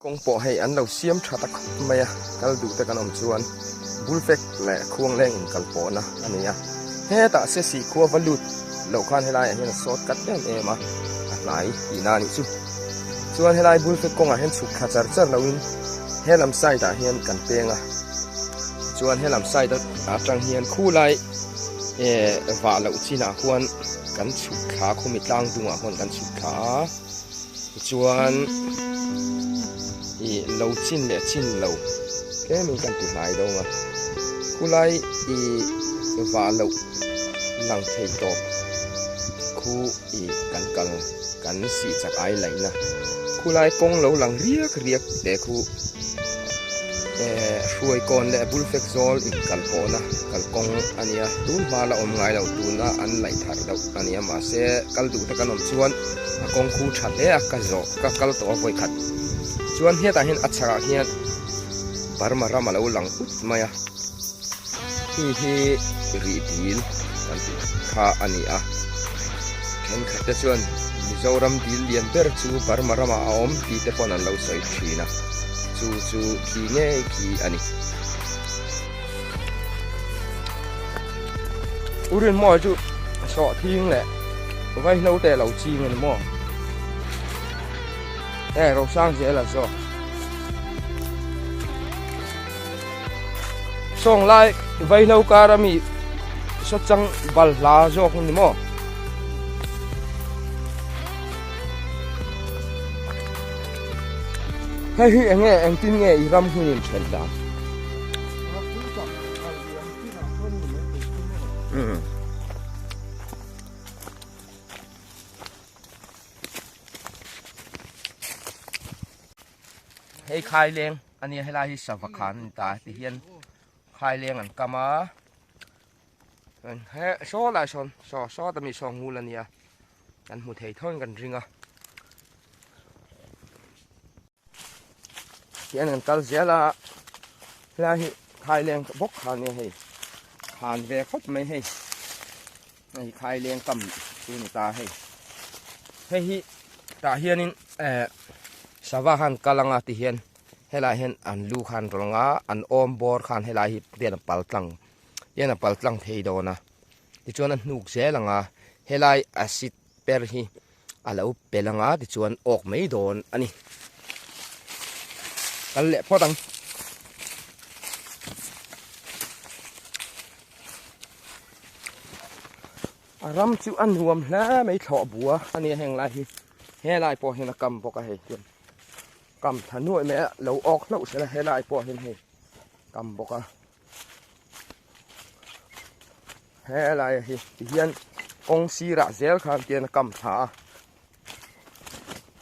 Kawng pawh hei an lo siam tha ta khawp mai a, kal duh te kan awm chuan Bulfek leh Khuangleng in kal pawhna a ni a. Hetah Sesi khua va lut loh khan helaiah hian a sawt kat em em a, a hnai tihna a nih chu. Chuan helai Bulfek kawngah hian chhuk thla char char loin helam side ah hian kan peng a, chuan helam side atang hian khulai eh vah loh chinah khuan kan chhuk thla khumi tlang dungah khuan kan chhuk thla a. Tichuan ih lo chin leh chin lo tlemin kan ti hnai deuh a, khulai ih vah loh lang thei tawp khu ih kan kal kan sih chak ai laihna khulai kawng lo lang riak riak te khu eh hruai kawn leh bul fek zawl in kal pawhna kalkawng a nia tun hma la awm ngai lo tuna an laih thar deuh a nia mahse kal duh te kan awm chuan. A kawng khu tha hle a ka zawh ka kal tawh a vawi khat chuan hetah hian a chhakah hian Burma ram a lo lang ut mai a hei hi rih dil kan tih kha a ni a thenkhat te chuan Mizoram dil lian ber chu Burma ramah a awm tih te pawn an lo sawi thin a chu chu khi ngei khi a ni. Urin maw chu sawh thing leh vaihlo te lo ching ani maw e rosang zel a zawk sawng lai vaihlo kar ami saw chang bal hla zawk ani maw hei hi enge engtin nge i ram hun in then dan Hei khai leng ania helai hi sava khan ani ta ti hian khai leng an kam a he saw lai sawn saw saw ta mi saw ngul ania kan hmu thei tho in kan ring a. Hian an kal zel a helai hi khaileng bawk kha ania hei khan ve khawp mai hei hei khaileng kam chu ni ta hei hei hi tah hianin eh sava han kal anga ti hian helai hian an lu khan rawlh anga an awm bawr khan helai hi hian a pal tlang hian a pal tlang thei dawn a tichuan a hnuk zel anga helai acid per hi a lo pel anga tichuan awk mai dawn a ni. Kal leh phawt ang. A ram chu a nuam hle mai thlawh bua a nia heng lai hi. He lai pawh hian a kam bawk a hei chuan kam tha nuaih mai a lo awk hlauh sela he lai pawh hian hei kam bawk a. He lai hi tihian kawng sirah zel khan tian a kam thla a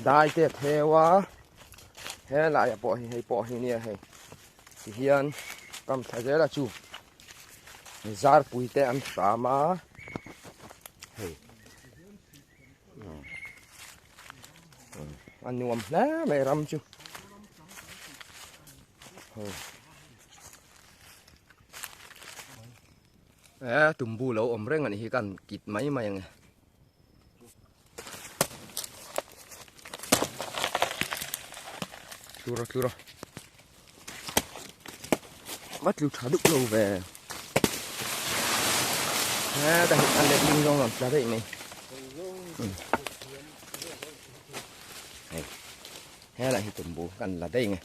dai te a theu a he laiah pawh hi hei pawh hi nia hei tihian kam thla zel a chu zarpui te an hram a hei a nuam hle mai ram chu. E tumbu lo awm reng anih hi kan kit mai mai ange. Tlura tlura. Va tlu tha duk lo ve. E ta hi an letling zawng lam tla daih mai. Hei. Helai hi tumbu kan la daih nge.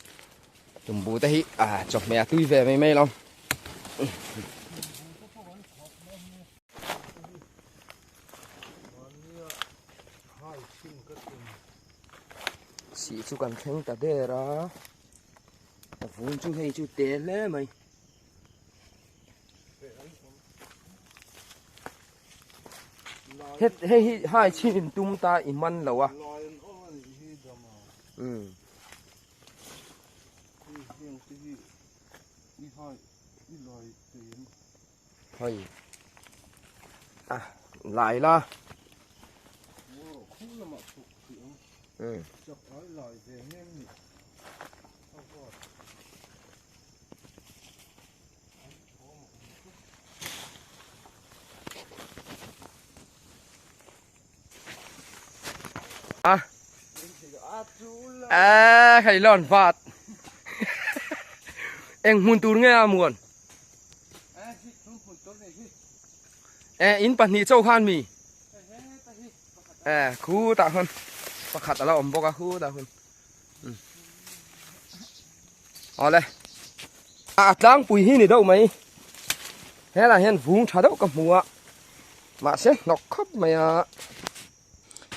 Tumbu te hi a chawhmeh a tui ve mai mai lo. Sih chu kan thleng ta der a. A vung chu hei chu te hle mai. Het hei hi hai chin in tum ta i man lo a. Um. Hei a lai la. Um. A. A hei lawn vat. Eng hmun tur nge a muan? E in pahnih chauh khan mi. E khu tah khan pakhat ala awm bawk a khu tah khan. Awle. A tlangpui hi ni deuh mai. Helai hian vung tha deuh ka hmu a. Mahse hnawk khawp mai a.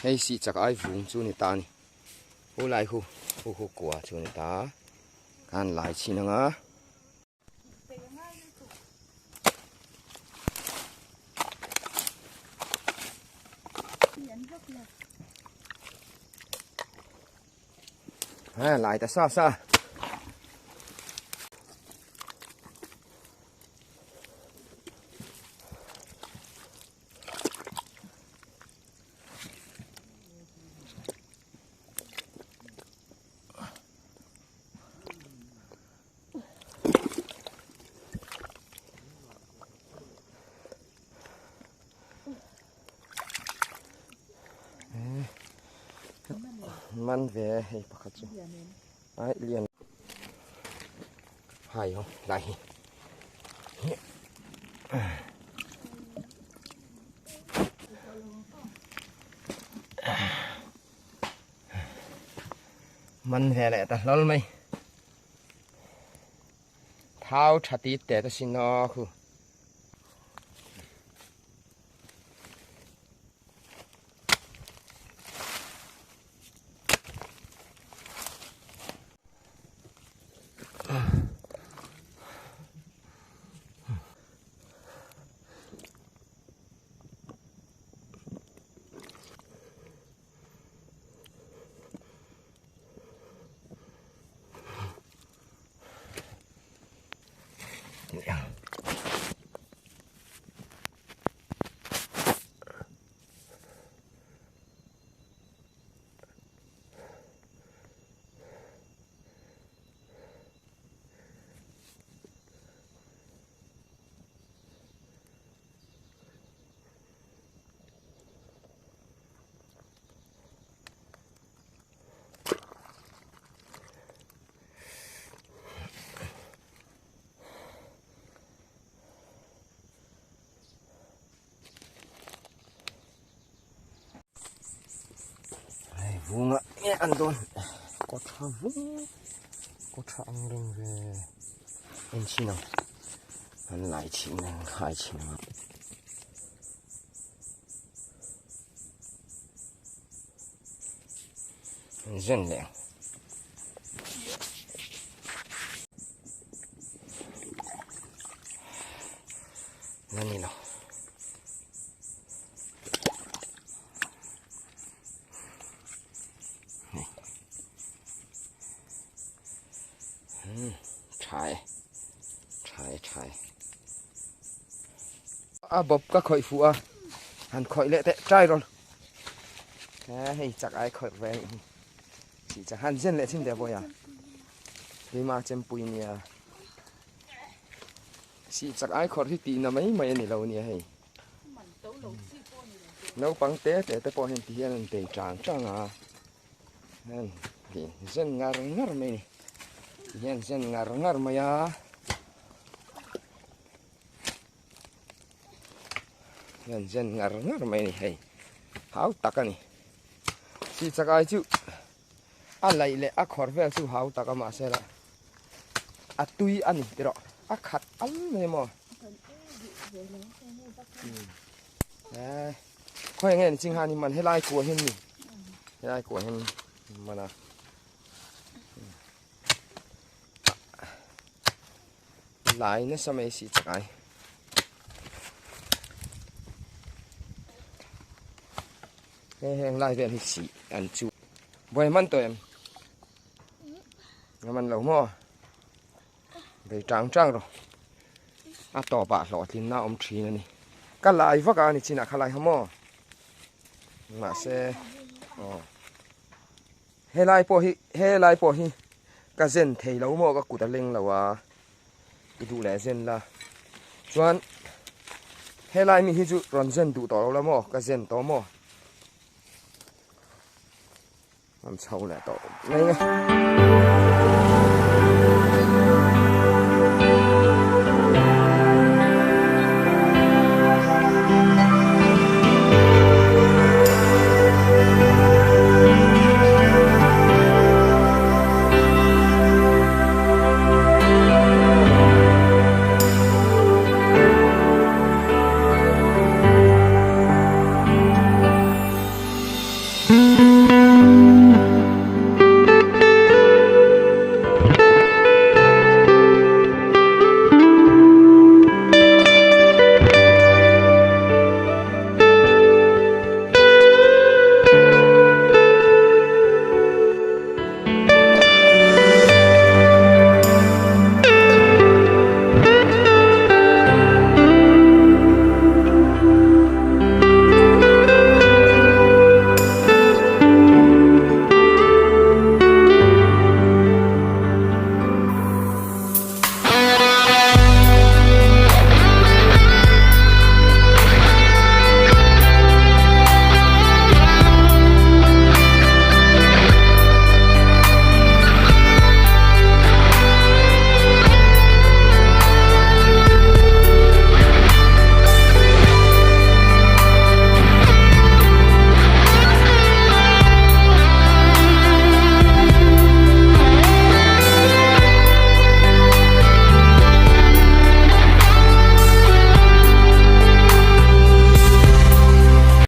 Hei sih chak ai vung chu ni ta a ni. Hu lai hu hu hu kua chu ni ta. Khan lai chhin ang a. Ha lai ta sa sa. Man ve hei pakhat chu ai lian hai ho lai hi Man ve leh ta hlawl mai. Thau tha ti te ta sin aw khu. Vunga nge an dawn kaw tha vung kaw tha ang reng ve en chhin ang an lai chhin ang khai chhin ang. Zen leh ang. La ni lo. Tha e. Tha e tha e. A bawp ka khawih fuh a han khawih leh teh try rawn he hei chak ai khawih ve anih hi chi chak han zen leh chhin teh pawh ya keimah chempui nia si chak ai khawrh hi tihna mai mai ani lo nia hei naupang te te te pawh hian ti hian an bei tang tang a hian zen ngar ngar mai ni ti hian zen ngar ngar mai a. Hian zen ngar ngar mai a ni hei hau tak a ni chi chak ai chu a laih leh a khawr vel chu hau tak a mahse lah a tui a ni tih rawh a khat al mai maw khawi nge ni ching han man helai kua hian ni helai kua hian man a. Lai nasa mai si chak ai. He heng lai vel hi si an chu. Buai man tawh em? Nga man lo maw? Bei tang tang ro. A tawpah hlawhtlin na awm thin a ni. Ka lai vak a ni chinah kha lai ha maw? Mahse, aw. Helai pawh hi helai pawh hi ka zen thei lo maw ka kut a leng lo a i duh leh zen la chuan helai mi hi chu rawn zen duh tawh lo la maw ka zen tawh maw. An chho leh tawh mai a.